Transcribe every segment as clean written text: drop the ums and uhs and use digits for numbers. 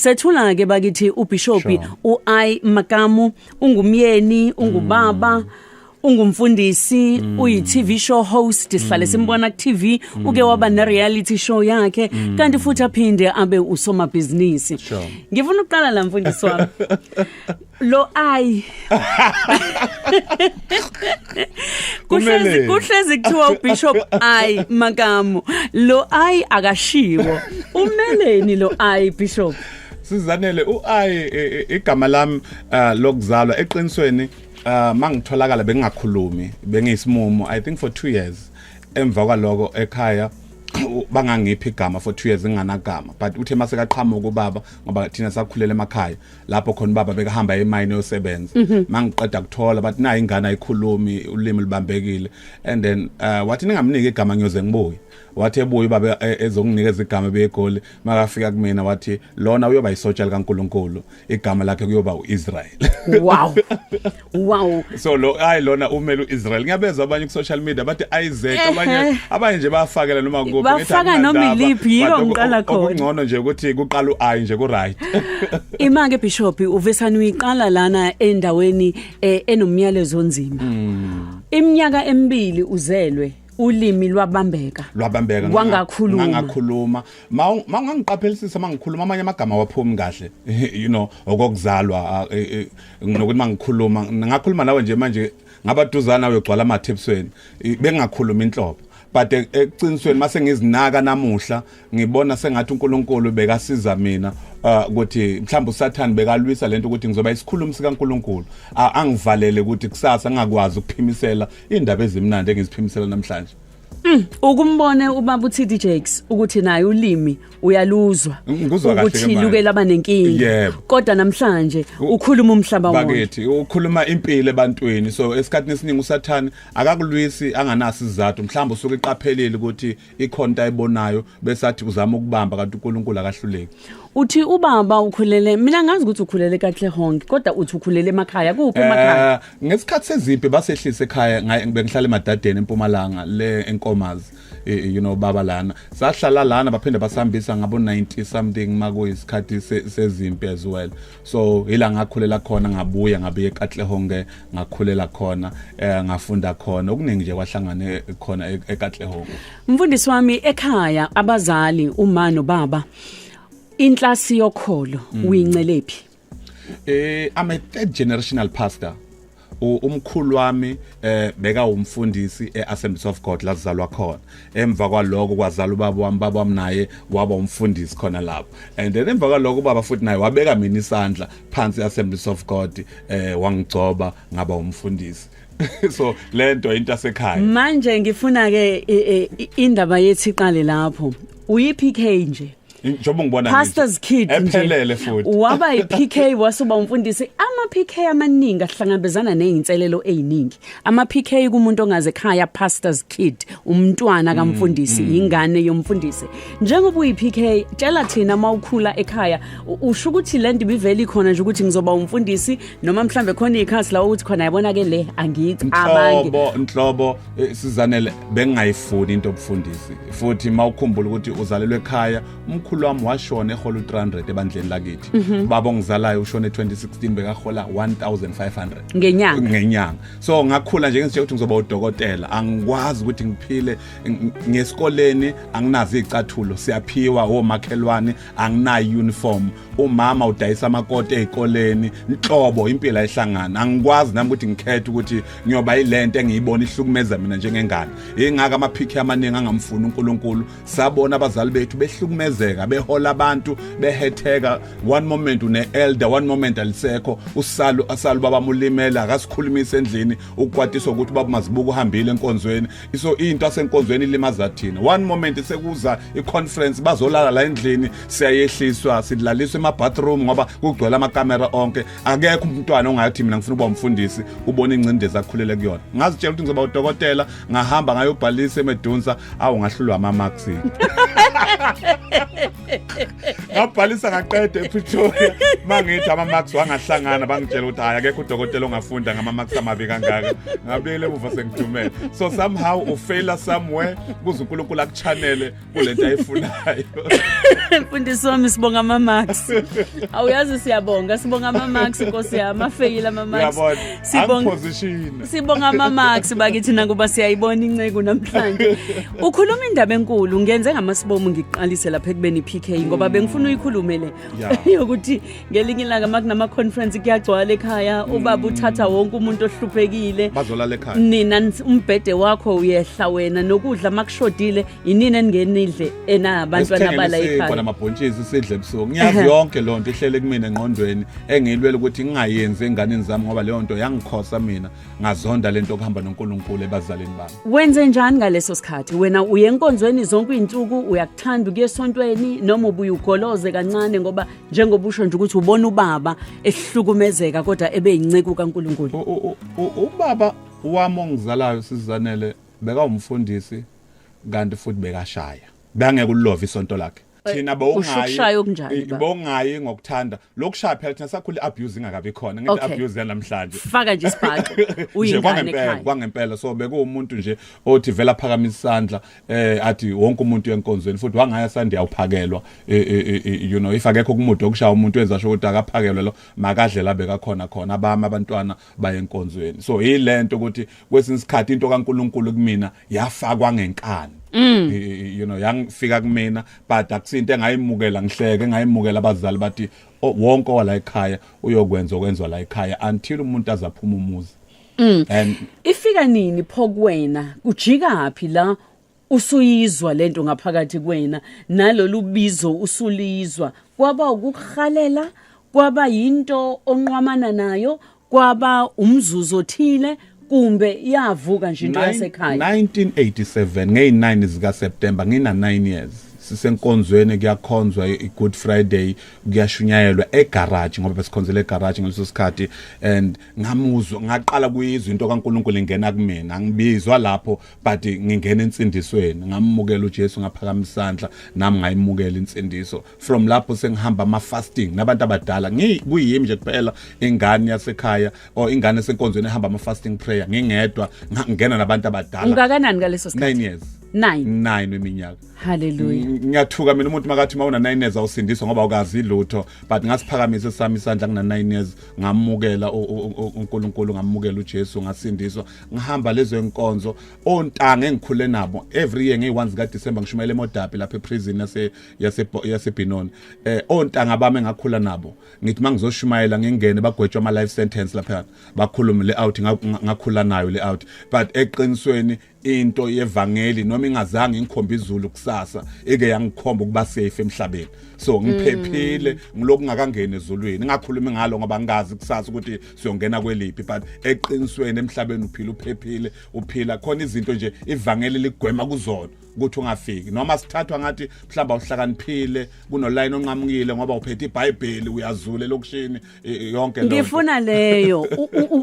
Sethula ke bakithi uBishop uI Makamu, ungumyeni, ungubaba, ungumfundisi, uyi TV show host, sihlale simbona ku TV, uke waba ne reality show yakhe, kanti futhi aphinde abe usomabhizinisi. Ngifuna ukuqala la, mfundisi wami, lo I kuhlezi Kumele. Kuhlezi kuthiwa uBishop I Makamu, lo I akashiwo, umeleni lo I, Bishop? Sizanele, u-I igama lami lokuzalwa. Eqinisweni, mangitholakala bengingakhulumi, bengiyisimumu, I think for 2 years. Emva kwaloko ekhaya bangangiphi igama for 2 years, nginganagama, but uthe mase kaqhamuka ubaba, ngoba thina sakhulela emakhaya lapho khona ubaba bekahamba emayini yosebenza, mangiqeda kuthola bathi nayi ingane ayikhulumi, ulimi lubambekile, and then wathi ningamniki igama, ngiyoze ngibuye. Wathi ebuye ubaba ezonginikeza igama beGoli, makafika kumina wathi lona uyoba isotsha likaNkuluNkulu, igama lakhe kuyoba uIsrael. So lo ayi lona umele uIsrael. Ngiyabezwa abanye ku social media bathi Isaac, abanye nje bayafakela noma kuphi. Ngithi Bafaka noma akunandaba, iliphi, yiko but ngiqala khona. Okungcono nje ukuthi kuqala uI nje ku right. Ima ke Bishop, uvesana uyiqala lana endaweni enomyalezo onzima. Iminyaka emibili uzelwe, ulimi lwabambeka. Lwabambeka. Wangakhuluma. Ngangakhuluma. Ma ungangiqaphelisisa mangikhuluma, amanye amagama waphumi kahle, okokuzalwa, nokuthi mangikhuluma, ngakhuluma nawe nje manje, ngabaduzana uyogcwala amathe ebusweni. Bengingakhuluma inhlobo, but ekuqinisweni mase ngizinaka namuhla, ngibona sengathi uNkulunkulu bekasiza mina, ukuthi mhlawumbe uSathane bekalwisa lento ukuthi ngizoba isikhulumi sikaNkulunkulu, angivalele ukuthi kusasa ngingakwazi ukuphimisela indaba ezimnandi engiziphimisela namhlanje. Ukumbone ubaba uTD Jakes ukuthi naye ulimi uyaluzwa. Ngikuzwa kahle ke ukuthi manje. luke laba nenkinga. Yebo. Kodwa namhlanje ukhuluma umhlaba wonke. Bakithi, ukhuluma impilo ebantwini. So esikhathini esiningi uSathane akakulwisi anganaso isizathu. Mhlawumbe usuke eqaphelile ukuthi ikhona into ayibonayo, bese athi uzama ukubamba, kanti uNkulunkulu akahluleki. Uthi ubaba ukhulele, mina ngazi ukuthi ukhulele eKatlehong, kodwa uthi ukhulele emakhaya, kuphi emakhaya? Ngesikhathi sezimpi basehlisa ekhaya, bengihlala eMadadeni eMpumalanga le eNkomazi, baba lana sahlala lana, baphinde basihambisa ngabo 90 something makuyisikhathi sezimpi as well. So ila ngakhulela khona, ngabuya ngabuye eKatlehong, ngakhulela khona, ngafunda khona, okuningi nje kwahlangane khona eKatlehong. Mfundisi wami, ekhaya abazali, uma nobaba, inhlasi yokholo uyincelephi? I'm a third generational pastor. Umkhulu wami beka umfundisi eAssemblies of God lazalwa khona. Emva kwaloko kwazala ubaba wami, baba wami naye waba umfundisi khona lapho. And then emva kwaloko ubaba futhi naye wabeka mina isandla phansi eAssemblies of God, wangigcoba ngaba umfundisi. So lento into asekhaya. Manje ngifuna ke indaba yethu iqale lapho. Uyi PK nje. Njengoba ngibona nje. Pastor's kid nje. Ephelele futhi. Waba yi-PK, wasuba umfundisi. Ama-PK amaningi ahlangabezana ney'nselelo ey'ningi. Ama-PK, kumuntu ongaze ekhaya, pastor's kid, umntwana kamfundisi, ingane yomfundisi. Njengoba uyi-PK, tshela thina, uma ukhula ekhaya, usho ukuthi le nto ibivele ikhona nje ukuthi ngizoba umfundisi, noma mhlambe khona iy'khathi la ukuthi khona yabona ke le angiyicabangi? Nhlobo nhlobo, Sizanele, bengingayifuni into obufundisi. Futhi mawukhumbula ukuthi uzalelwe ekhaya, umkhulu wami washona ehola u300 ebandleni lakithi. Baba ongizalayo ushone 2016, bekahola 1500 ngenyanga. Ngenyanga. So ngakhula nje ngizitshela ukuthi ngizoba udokotela. Angikwazi ukuthi ngiphile ngesikoleni anginazo izicathulo, siyaphiwa omakhelwane, anginayo uniform, umama udayisa amakoti ezikoleni. Nhlobo impilo ayihlangana. Angikwazi nami ukuthi ngikhethe ukuthi ngiyoba yilento engiyibona ihlukumeza mina njengengane. Ingaka amaphikhi amaningi angamfuni uNkulunkulu. Sabona abazali bethu behlukumezeka, behola abantu, behetheka. One moment une elder, one moment alisekho. Usalo asalo baba mulimela, akasikhulumisa endlini, ukukwatiswa ukuthi baba Mazibuko uhambile enkonzweni. So into asenkonzweni ilimaza thina. One moment sekuza iconference, bazolala la endlini, siyayehliswa, sidlaliswa ema bathroom ngoba kugcwele amakamera onke. Akekho umntwana ongathi mina ngifuna ukuba umfundisi, ubona ingcindezi akhulele kuyona. Ngazitshela ukuthi ngizoba udokotela, ngahamba ngayobhalisa eMedunsa, awu, ngahlulwa ama marks. Ngabhalisa ngaqeda ePretoria. Mangithi ama marks wangahlangana, bangitshela ukuthi hayi, akekho udokotela ongafunda ngama marks amabi kangaka. Ngabuyela emuva sengidumele. So somehow ufaila somewhere kuze uNkulunkulu akuchanele kulento ayifunayo. Mfundisi wami, sibonga ama marks. Awuyazi, siyabonga, sibonga ama marks, Nkosi yami, afeyila ama marks. Uyabona? Sibonga. Angiposition. Sibonga ama marks bakithi, nakuba siyayibona inceku namhlanje. Ukhuluma indaba enkulu, ngenze ngamasibomu ngiqalise lapha ekubeni PK ngoba bengifuna uyikhulume le yokuthi ngelinye ilanga makunama conference kuyagcwala ekhaya, ubaba uthatha wonke umuntu ohluphekile bazolala ekhaya. Nina umbhede wakho uyehla wena, nokudla makushodile inini eningenidle enabantwana bala isinkwa ekhaya. Namabhontshisi sidle ebusuku. Ngiyazi yonke loo nto ihlele kumina engqondweni, engiyilwela ukuthi ngingayenzi enganeni zami, ngoba leyo nto yangikhosa mina, ngazonda lento okuhamba noNkulunkulu ebazalini bami. Wenze njani ngaleso sikhathi? Wena uye enkonzweni zonke iy'nsuku, uyakuthanda ukuya esontweni, noma ubuye ugoloze kancane, ngoba njengoba usho nje ukuthi ubona ubaba ehlukumezeka kodwa ebe yinceku kaNkulunkulu? Ubaba wami ongizalayo, sizanele, bekawumfundisi, kanti futhi bekashaya, bengeke ulove isonto lakhe. Thina Usho ukushaya okunjani, baba? Bowungayi ngokuthanda lokushaya. Phela thina sakhula i-abuse ingakabi khona, ngithi abuse yanamhlanje. Faka nje isibhaxu Nje uyingane kwangempela, ekhaya. Kwangempela. So bekuwumuntu nje othi vela phakamisa isandla, athi wonke umuntu enkonzweni, futhi wangaya Sunday awuphakelwa. If akekho kumude okushaya umuntu, wenza sho ukuthi akaphakelwe lo, makadle la bekakhona khona, abami abantwana baye enkonzweni. So yilento ukuthi kwesinye isikhathi into kaNkuluNkulu kumina yafakwa ngenkani, yangifika kumina, but akusinto engayimukela ngihleke, engayimukela abazali bathi, "Oh, wonke wala ekhaya uyokwenza okwenzwa la ekhaya until umuntu azaphuma umuzi." And Ifika nini pho kuwena? Kujika phi la usuyizwa lento ngaphakathi kuwena, nalolu bizo usulizwa? Kwaba ukukuhalela, kwaba yinto onqwamana nayo, kwaba umzuzu othile, kumbe yavuka nje into yasekhaya? 1987 ngeyi-9 zika September, ngina 9 years, sisenkonzweni, kuyakhonzwa i-Good Friday, kuyashunyayelwa egarage, ngoba besikhonzela egarage ngaleso sikhathi, and ngamuzwa, ngaqala kuyizwa into kaNkuluNkulu ingena kumina. Angibizwa lapho, but ngingena ensindisweni, ngamukela uJesu, ngaphakamisa isandla nami, ngayimukela insindiso. From lapho sengihamba ama fasting nabantu abadala, kuyimi nje kuphela ingane yasekhaya or ingane esenkonzweni ehamba ama fasting prayer ngingedwa, ngingena nabantu abadala. Ungakanani ngaleso sikhathi? 9 years. 9? 9 iminyaka. Haleluya. Ngiyathuka mina umuntu makathi mawuna 9 years awusindiswa ngoba awukazi lutho, but ngasiphakamisa sami isandla ngina 9 years, ngamukela uNkulunkulu, ngamukela uJesu, ngasindiswa, ngihamba lezo enkonzo. Ontanga engikhule nabo, every year ngeyi-1 zika December ngishumayela eModapi lapha eprison yase Benoni. Ontanga bami engakhula nabo, ngithi mangizoshumayela ngingene, bagwetshwa ama life sentence lapha, bakhulume le out ngakhula nayo le out. But eqinisweni into yevangeli, noma ingazange ingikhomba izulu kusasa, ike yangikhomba ukuba safe emhlabeni, so ngiphephile ngiloku ngakangeni ezulwini. Ngingakhulumi ngalo ngoba ngingazi kusasa ukuthi siyongena kweliphi, but eqinisweni emhlabeni uphila uphephile, uphila khona izinto nje ivangeli ligwema kuzona ukuthi ungafiki, noma sithathwa ngathi mhlawumbe awuhlakaniphile, kunoline onqamukile ngoba uphethe iBhayibheli, uyazula elokishini, yonke leyo nto. Ngifuna leyo.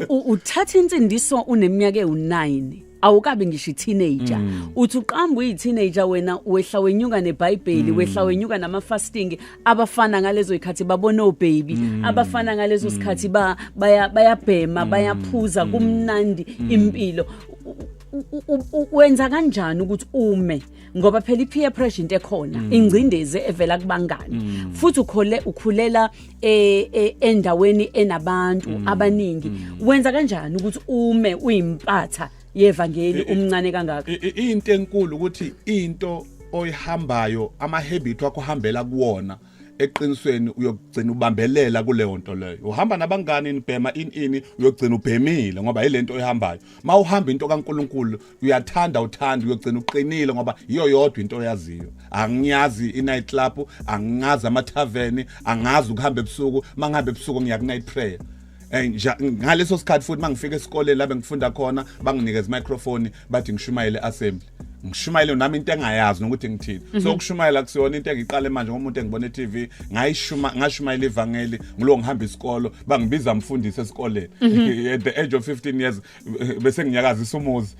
Uthatha insindiso uneminyaka ewu9, awukabi ngisho i-teenager. Uthi uqamba uyi-teenager wena, wehla wenyuka neBhayibheli, wehla wenyuka nama-fasting. Abafana ngalezo zikhathi babona obaby, abafana ngalezo sikhathi bayabhema, bayaphuza, kumnandi impilo. Wenza kanjani ukuthi ume? Ngoba phela i-peer pressure into ekhona, ingcindezi evela kubangani, futhi ukhole ukhulela endaweni enabantu abaningi. Wenza kanjani ukuthi ume uyimpatha yevangeli umncane kangaka? Into enkulu ukuthi into oyihambayo, ama habit wakho uhambela kuwona, eqinisweni uyogcina ubambelela kuleyo nto leyo. Uhamba nabangani, nibhema ini, uyogcina ubhemile ngoba yilento oyihambayo. Mawuhamba into kaNkuluNkulu, uyathanda uthanda, uyogcina uqinile ngoba iyo yodwa into oyaziyo. Angiyazi i-night club, angazi ama-tavern, angazi ukuhamba ebusuku. Mangihambe ebusuku ngiya ku-night prayer. Ngaleso sikhathi futhi mangifika esikoleni la bengifunda khona, banginikeza microphone, bathi ngishumayele assembly. Ngishumayele nami into engayazi nokuthi ngithini. So ukushumayela kusiyona into engiqale manje ngomuntu engibona e-TV. Ngayishuma, ngashumayela ivangeli ngilo ngihamba isikolo, bangibiza mfundisi esikoleni at the age of 15 years, bese nginyakazisa umuzi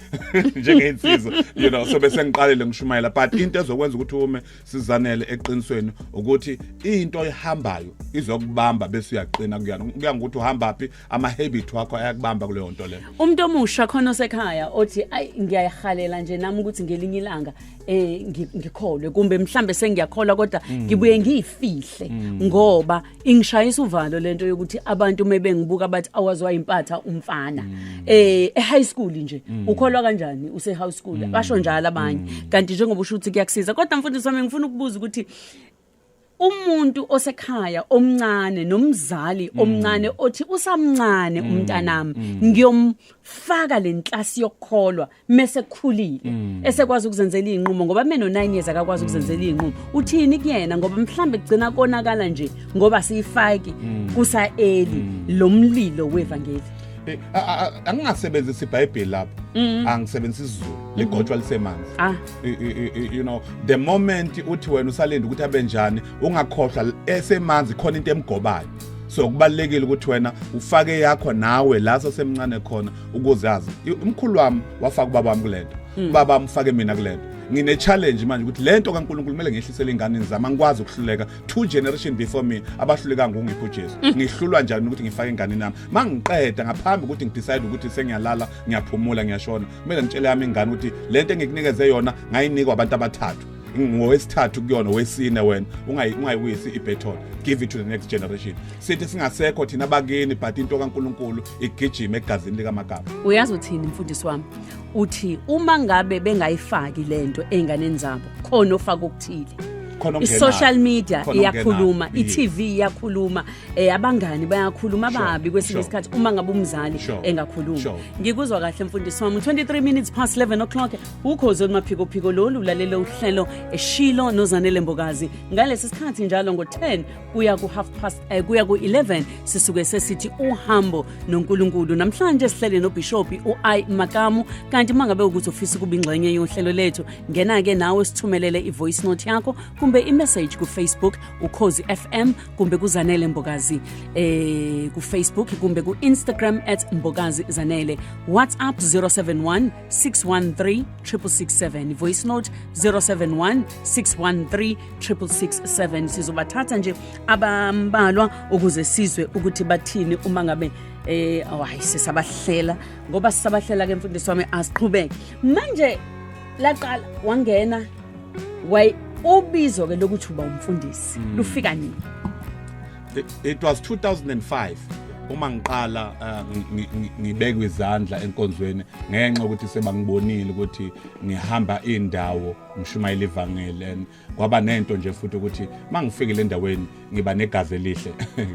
njengensizwa. So bese ngiqalile ngishumayela, but into ezokwenza ukuthi ume sizanele eqinisweni ukuthi into oyihambayo izokubamba bese uyaqina kuyona. Kuya ngokuthi uhamba phi, ama habit wakho ayakubamba kuleyo nto leyo. Umuntu omusha khona osekhaya othi, "Ayi, ngiyayihalela nje nami ukuthi ngelinye ilanga ngikholwe, kumbe mhlambe sengiyakholwa, kodwa ngibuye ngiyifihle ngoba ingishayisa uvalo lento yokuthi abantu mebengibuka bathi awazwa impatha umfana e high school nje, ukholwa kanjani use high school?" Basho njalo abanye, kanti njengoba usho ukuthi kuyakusiza. Kodwa mfundisi wami, ngifuna ukubuza ukuthi umuntu osekhaya omncane nomzali omncane othi, "Usamncane umntanami, ngiyomfaka lenhlasi yokukholwa mase kukhulile, esekwazi ukuzenzela izinqumo, ngoba meno 9 years akakwazi ukuzenzela izinqumo," uthini kuyena? Ngoba mhlambe kugcina konakala nje ngoba siyifaki kusa early lo mlilo wevangeli. Angingasebenzisi iBhayibheli lapho, angisebenzisi isiZulu, ligotshwa lisemanzi. The moment uthi wena usalinda ukuthi abe njani, ungakhohlwa esemanzi khona into emgobayo. So kubalekile ukuthi wena ufake yakho nawe la sasemncane khona ukuze azi. Umkhulu wami wafaka ubaba wami kulento, ubaba wami ufake mina kulento. Ngine challenge manje ukuthi lento kaNkuluNkulu kumele ngehlisele ingane zami. Angikwazi ukuhluleka. Two generation before me abahluleka ngungipho uJesu, ngihlulwa njani ukuthi ngifake ingane nami? Mangiqeda, ngaphambi ukuthi ngidecide ukuthi sengiyalala, ngiyaphumula, ngiyashona, kumele ngitshele yami ingane ukuthi lento engikunikeze yona ngayinikwa abantu abathathu, ngowesithathu kuyona, wesine wena ungayiwisi ibaton, give it to the next generation. Sithi singasekho thina bakini, but into kaNkuluNkulu igijima egazini likaMagaba. Uyazi uthini, mfundisi wami? Uthi uma ngabe bengayifaki lento ey'nganeni zabo, khona ofaka okuthile. Khona okungenayo. I-social media Khona iyakhuluma. Okungenayo. I-TV iyakhuluma, abangani bayakhuluma ababi kwesinye isikhathi uma ngabe umzali engakhulumi. Ngikuzwa kahle, mfundisi wami. 23 minutes past 11 o'clock, ukhozi olumaphikophiko lolu, ulalela uhlelo Eshilo noZanele Mbokazi. Ngalesi sikhathi njalo ngo-10 kuya ku-half past kuya ku-11 sisuke sesithi uhambo noNkulunkulu. Namhlanje sihlele nobhishopi u-I Makamu. Kanti uma ngabe ukuthi ufisa ukuba ingxenye yohlelo lethu, ngena-ke nawe, sithumelele i-voice note yakho kumbe i-message ku-Facebook Ukhozi FM, kumbe kuZanele Mbokazi ku-Facebook, kumbe ku-Instagram @MbokaziZanele. WhatsApp 071 613 6667, voice note 071 613 6667. Sizobathatha nje abambalwa ukuze sizwe ukuthi bathini uma ngabe oh, hayi, sisabahlela, ngoba sisabahlela ke, mfundisi wami. Asiqhubeke manje. Laqala wangena way ubizo ke lokuthi uba umfundisi lufika nini? It was 2005 uma ngiqala ngibekwe izandla enkonzweni ngenxa ukuthi sebangibonile ukuthi ngihamba indawo ngishumayela ivangeli, and kwaba nento nje futhi ukuthi mangifikile endaweni ngiba negazi elihle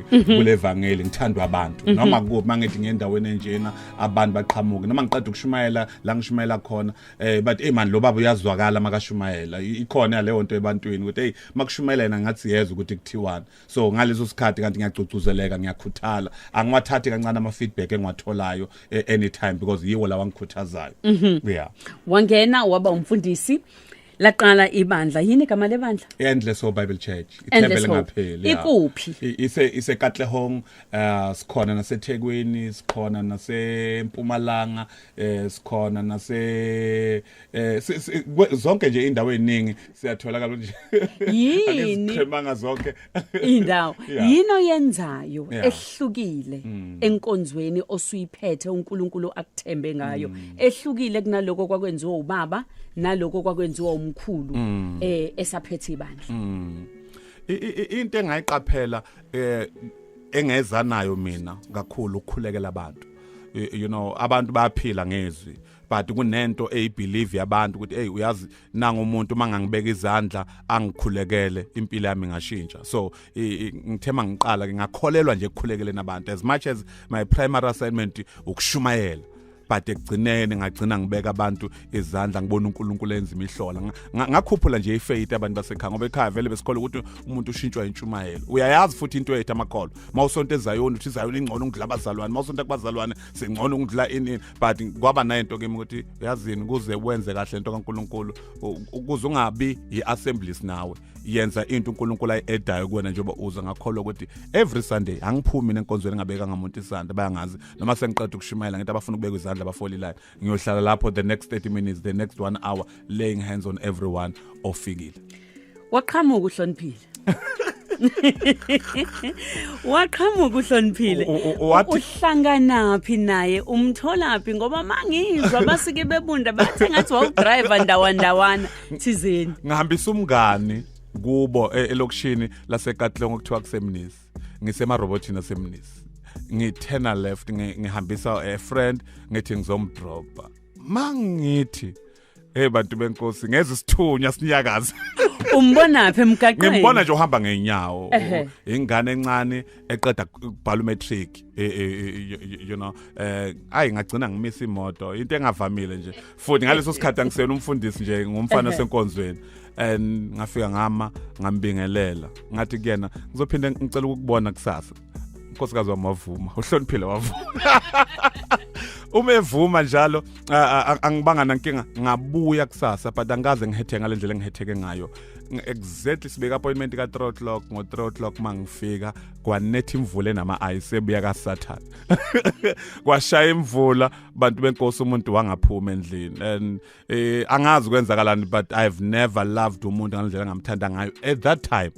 kule vangeli, ngithandwa abantu noma kuphi. Mangithi ngendaweni enjena abantu baqhamuke, noma ngiqeda ukushumayela la ngishumayela khona, but hey man, lo baba uyazwakala makashumayela. Ikhona leyo nto ebantwini ukuthi hey, makushumayela yena ngathi yezwa ukuthi kuthiwani. So ngaleso sikhathi kanti ngiyagcugcuzeleka, ngiyakhuthala, angiwathathi kancane ama feedback engiwatholayo anytime, because yiwo lawa angikhuthazayo, yeah. Wangena waba umfundisi, laqala ibandla. Yini igama lebandla? Endless Hope Bible Church, ithembe Endless Hope. lengapheli, yeah. Ikuphi? Ise Katlehong, sikhona naseThekwini, sikhona naseMpumalanga, sikhona nase zonke nje indawo eziningi siyatholakala nje. Yini? Angiziqhemanga zonke. Indawo. Yini oyenzayo ehlukile enkonzweni osuyiphethe, uNkulunkulu akuthembe ngayo, ehlukile kunaloko kwakwenziwa ubaba naloko kwakwenziwa umkhulu esaphethe ibandla? Into engayiqaphela engeza nayo mina kakhulu ukukhulekela abantu. Abantu bayaphila ngezwi, but kunento eyibelieve yabantu ukuthi hey, uyazi nanga umuntu mangangibeka izandla angikhulekele, impilo yami ingashintsha. So ngithema ngiqala ke ngakholelwa nje ekukhulekeleni abantu, as much as my primary assignment ukushumayela. But ekugcineni ngagcina ngibeka abantu izandla, ngibona uNkulunkulu enza imihlola. Ngakhuphula nje ifaith abantu basekhaya, ngoba ekhaya vele besikholwa ukuthi umuntu ushintshwa intshumayelo. Uyayazi futhi into yethu amakholwa, mawusonto eZayoni uthi iZayoni ingcono ukudla abazalwane, mawusonto kubazalwane singcono ukudla ini. But kwaba nayento kimi ukuthi uyazini, kuze wenze kahle into kaNkulunkulu, ukuze ungabi i-assemblies nawe, yenza into uNkulunkulu ayi-edayo kuwena njengoba uza. Ngakholwa ukuthi every Sunday angiphumi nenkonzweni ngabeka ngamuntu isandla. Bayangazi, noma sengiqeda ukushumayela ngithi abafuna ukubeka izandla bafole line, ngiyohlala lapho the next 30 minutes, the next 1 hour, laying hands on everyone ofikile. Waqhamuka uhloniphile, waqhamuka uhloniphile. Uhlanganaphi naye? Umtholaphi? Ngoba mangizwa basike bebunda bathe ngathi wawudriver ndawandawana thizeni. Ngihambisa umngani kubo elokishini laseKatlehong okuthiwa kuseMnisi, ngisemarobotini aseMnisi, ngi-turn left, ngihambisa a friend, ngithi ngizomdropa. Mangithi, "Hey bantu benkosi," ngeze isithunya sinyakaza. Umbonaphi emgaqweni? Ngimbona nje uhamba ngeenyawo, ingane encane eqeda ukubhala umatric, ayi, ngagcina ngimisa imoto, into engavamile nje futhi ngaleso sikhathi. Angisena umfundisi nje, ngumfana senkonzweni. And ngafika ngama, ngambingelela, ngathi kuyena, "Ngizophinde ngicela ukukubona kusasa." Unkosikazi wami wavuma, uhloniphile wavuma. Uma evuma njalo angibanga nankinga, ngabuya kusasa, but angikaze ngihetheke ngale ndlela engihetheke ngayo. Exactly sibeka appointment ka 3 o'clock, ngo 3 o'clock mangifika kwanetha imvula enama ice ebuya kaSathane, kwashaya imvula bantu benkosi, umuntu wangaphuma endlini. And angazi kwenzakalani, but I've never loved umuntu ngalendlela engamthanda ngayo at that time.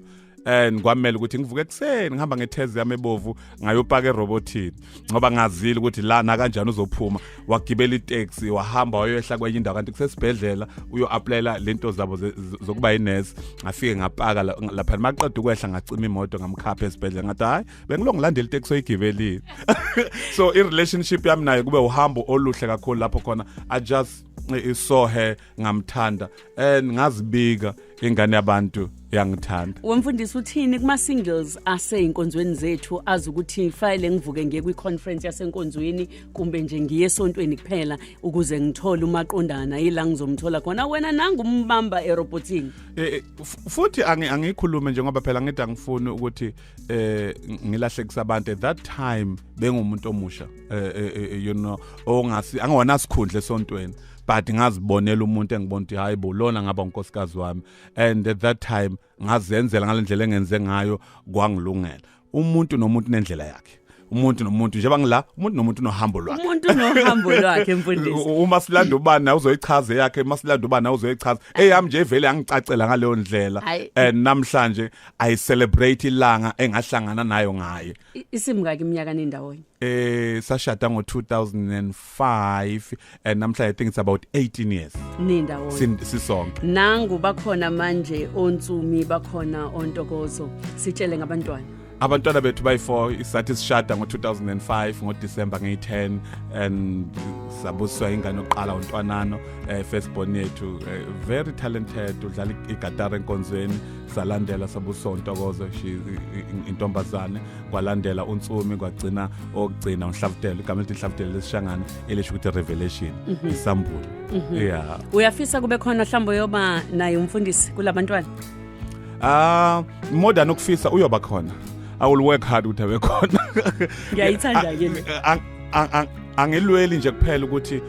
And kwamele ukuthi ngivuke ekuseni, ngihamba ngethezi yami ebovu, ngayopaka erobotini ngoba ngazile ukuthi la nakanjani uzophuma. Wagibela itaxi, wahamba wayoyehla kwenye indawo, kanti kusesibhedlela, uyo-applyela lento zabo zokuba inesi. Ngafike ngapaka lapha, maqeda ukwehla ngacima imoto, ngamkhapha esibhedlela. Ngathi, "Hayi, bengilo ngilandela itaxi oyigibelile." So i-relationship yami naye kube uhambo oluhle kakhulu, lapho khona I just saw her, ngamthanda and ngazibika, ingane yabantu yangithanda. Wemfundisi, uthini kuma singles aseyinkonzweni zethu, azi ukuthi file ngivuke ngiye kwi-conference yasenkonzweni kumbe nje ngiye esontweni kuphela ukuze ngithole umaqondana, yila ngizomthola khona? Wena nangu umbamba erobotini. Futhi angikhulume njengoba phela ngithi angifuni ukuthi ngilahlekisa abantu. At that time bengumuntu omusha, ongasi angona sikhundla esontweni, but ngazibonela umuntu engibona ukuthi hayi bo, lona ngaba unkosikazi wami. And at that time ngazenzela ngalendlela engenze ngayo, kwangilungela. Umuntu nomuntu nendlela yakhe, umuntu nomuntu, njengoba ngila, umuntu nomuntu nohambo lwakhe. Umuntu nohambo lwakhe, mfundisi. Uma silanda ubani nawe uzoyichaza eyakhe, uma silanda ubani nawe uzoyichaza eyami. Nje vele yangicacela ngaleyo ndlela. Hhayi. And namhlanje I celebrate ilanga engahlangana nayo ngaye. Isimngaki iminyaka nindawonye? Sashada ngo2005 and namhlanje I think it's about 18 years. Nindawonye. Sisonke. Nangu bakhona manje ontsumi, bakhona ontokozo. Sitshele ngabantwana. Abantwana bethu bayi-4. Isathi sishada ngo-2005 ngoDisemba ngeyi-10, and sabuswa ingane yokuqala, untwanano, first born yethu, very talented, udlala igatara enkonzweni. Salandela sabuswa untokozo, she intombazane, kwalandela untsumi, kwagcina okugcina unhlavutelo. Igama elithi Nhlavutelo lesishangane, elisho ukuthi revelation, isambulo, yeah. Uyafisa kube khona mhlawumbe yoba naye umfundisi kulabantwana? Ah, more than ukufisa, uyoba khona. I will work hard ukuthi abe khona. Ngiyayithanda-ke le. Angilweli nje kuphela ukuthi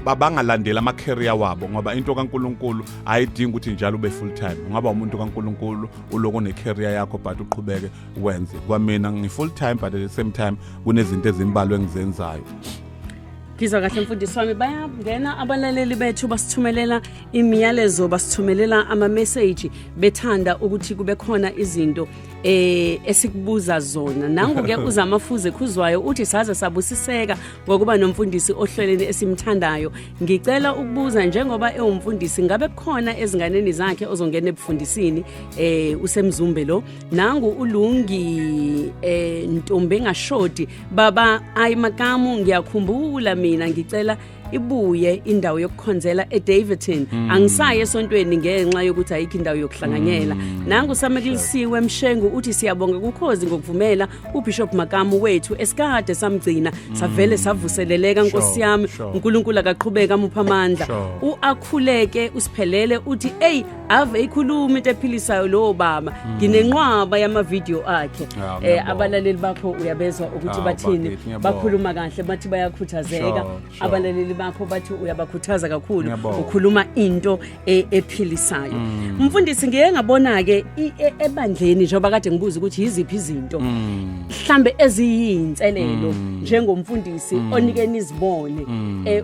babangalandeli ama career wabo, ngoba into kaNkuluNkulu ayidingi ukuthi njalo ube full time. Ungaba umuntu kaNkuluNkulu uloko ne career yakho, but uqhubeke wenze. Kwamina ngi full time, but at the same time kunezinto ezimbalwa engizenzayo. Ngizwa kahle mfundisi wami. Bayangena abalaleli bethu, basithumelela imiyalezo, basithumelela ama-message, bethanda ukuthi kube khona izinto esikubuza zona. Nangu ke uZamafuze Khuzwayo uthi, "Saze sabusiseka ngokuba nomfundisi ohlelweni esimthandayo. Ngicela ukubuza, njengoba ewumfundisi, ngabe kukhona ezinganeni zakhe ozongena ebufundisini?" Usemzumbe lo. Nangu ulungi Ntombi engashodi, "Baba ayi makamu, ngiyakhumbula mina ngicela Ibuye indawo yokukhonzela eDavidton. Angisaye esontweni ngenxa yokuthi ayikho indawo yokuhlanganyela. Nangu Samekelisiwe Mshengu uthi siyabonga kuKhozi ngokuvumela uBishop Makamu wethu esikade samgcina, savele savuseleleka, Nkosi yami. uNkulunkulu akaqhubeka amupha amandla. Uakhuleke usiphelele uthi, "Ey, ave ikhuluma into ephilisayo lo baba, nginenqwaba yama video akhe." Ah, ngiyabonga. Abalaleli bakho uyabezwa ukuthi Ah, bathini? Bakithi, ngiyabonga. Bakhuluma kahle, bathi bayakhuthazeka. Abalaleli bakho bathi uyabakhuthaza kakhulu. Ngiyabonga. Ukhuluma into ephilisayo. Mfundisi, ngiye ngabona ke ebandleni, njengoba kade ngibuza ukuthi yiziphi izinto mhlambe eziyinselelo njengomfundisi onike nizibone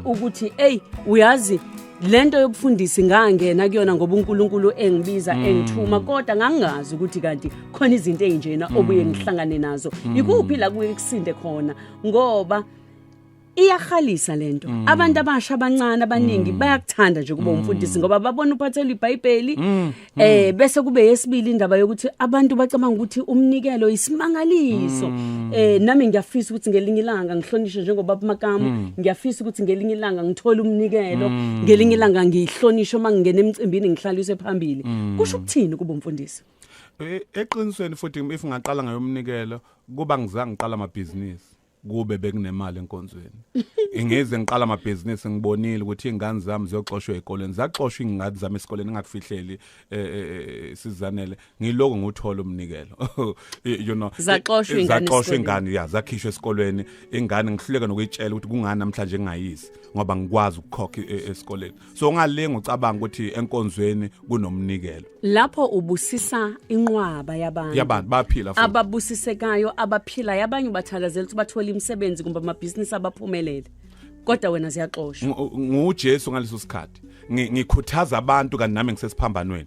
ukuthi, hey, uyazi lento yobufundisi ngangena kuyona ngoba uNkulunkulu engibiza, engithuma, kodwa ngangingazi ukuthi kanti khona izinto ezinjena obuye ngihlangane nazo. Ikuphi la kuye kusinde khona? Ngoba iyahalisa lento. Abantu abasha abancane abaningi bayakuthanda nje kuba umfundisi ngoba babona uphathelwa iBhayibheli. Bese kube yesibili indaba yokuthi abantu bacabanga ukuthi umnikelo isimangaliso. Nami ngiyafisa ukuthi ngelinye ilanga ngihlonishwe njengoba Makamu, ngiyafisa ukuthi ngelinye ilanga ngithole umnikelo, ngelinye ilanga ngihlonishwe mangingena emcimbini, ngihlaliswe phambili. Kusho ukuthini kuba umfundisi? Eqinisweni futhi, if ngaqala ngayomnikelo, kuba ngizange ngiqala amabhizinisi, kube bekunemali enkonzweni. Ingeze ngiqala amabhizinisi, ngibonile ukuthi ingane zami ziyoxoshwa ezikoleni. Zaxoshwa ingane zami esikoleni, engakufihleli, sizanele, ngiloko nguthola umnikelo. Zaxoshwa ingane Zaxoshwa esikoleni. Ingane ya, zakhishwa esikolweni ingane. Ngihluleka nokuyitshela ukuthi kungani namhlanje ngingayisi, ngoba ngikwazi ukukhokha esikoleni. So ungalinga ucabanga ukuthi enkonzweni kunomnikelo. Lapho ubusisa inqwaba yabantu. Yabantu baphila futhi. Ababusisekayo, abaphilayo, abanye bathandazela ukuthi bathole imisebenzi kumbe amabhizinisi abaphumelele, kodwa wena ziyaxoshwa. NguJesu ngaleso sikhathi. Ngikhuthaza abantu kanti nami ngisesiphambanweni.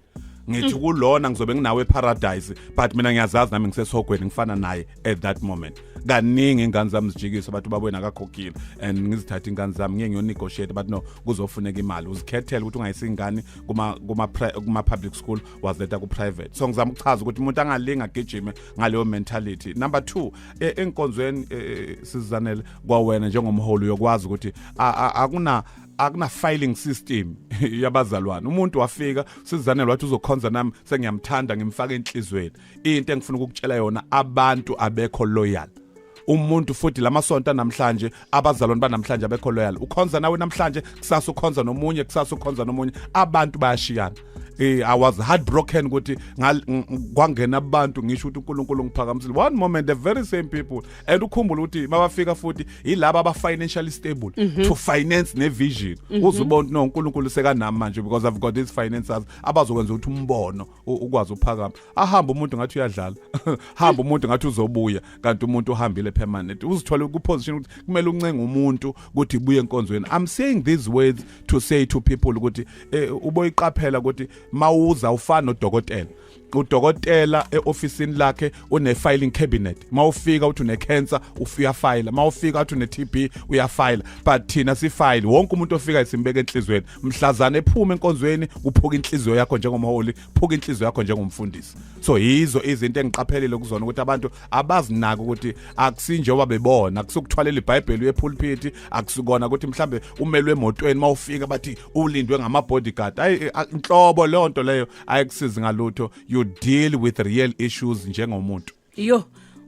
Ngithi kulona ngizobe nginawe eparadise, but mina ngiyazazi nami ngisesihogweni, ngifana naye at that moment. Kaningi ingane zami zijikiswa, bathi babona akakhokhile, and ngizithatha ingane zami ngiye ngiyonegotiate, but no, kuzofuneka imali. Uzikhethele ukuthi ungayisi ingane kuma public school, waziletha ku private. So ngizama ukuchaza ukuthi umuntu angalinga agijime ngaleyo mentality. Number 2, enkonzweni, sizanele kwawena njengomholi uyokwazi ukuthi akuna filing system yabazalwane. Umuntu wafika, sizanele, wathi uzokhonza nami, sengiyamthanda, ngimfaka enhlizweni. Into engifuna ukukutshela yona, abantu abekho loyal. Umuntu futhi lamasonto namhlanje, abazalwane banamhlanje abekho loyal. Ukhonza nawe namhlanje, kusasa ukhonza nomunye, kusasa ukhonza nomunye. Abantu bayashiyana. I was heartbroken ukuthi kwangena abantu, ngisho ukuthi uNkulunkulu ngiphakamisile, one moment the very same people, and ukhumbule ukuthi mabafika futhi yilaba aba financially stable to finance ne vision. Uzubona no uNkulunkulu sekanami manje because I've got these financiers abazokwenza ukuthi umbono ukwazi uphakama. Ahamba umuntu ngathi uyadlala, hamba umuntu ngathi uzobuya, kanti umuntu uhambile permanent. Uzithole ku position ukuthi kumele uncenge umuntu ukuthi ibuye enkonzweni. I'm saying these words to say to people ukuthi uboyiqaphela ukuthi mawuza ufana nodokotela. Udokotela eofisini lakhe une filing cabinet. Mawufika uthi une cancer, ufika file. Mawufika uthi une TB, uyafile. But thina sifile wonke umuntu ofika simbeka enhlizweni. Mhlazana ephuma enkonzweni, uphuka inhliziyo yakho njengomholi, phuka inhliziyo yakho njengomfundisi. So yizo izinto engiqaphelile kuzona ukuthi abantu abazinaka ukuthi akusinjengoba bebona, akusukuthwalela iBhayibheli epulpit, akusikona ukuthi mhlambe umelwe emotweni, mawufika bathi ulindwe ngama bodyguard. Ayi, inhlobo leyo nto leyo ayikusizi ngalutho. You deal with real issues njengomuntu. Yo,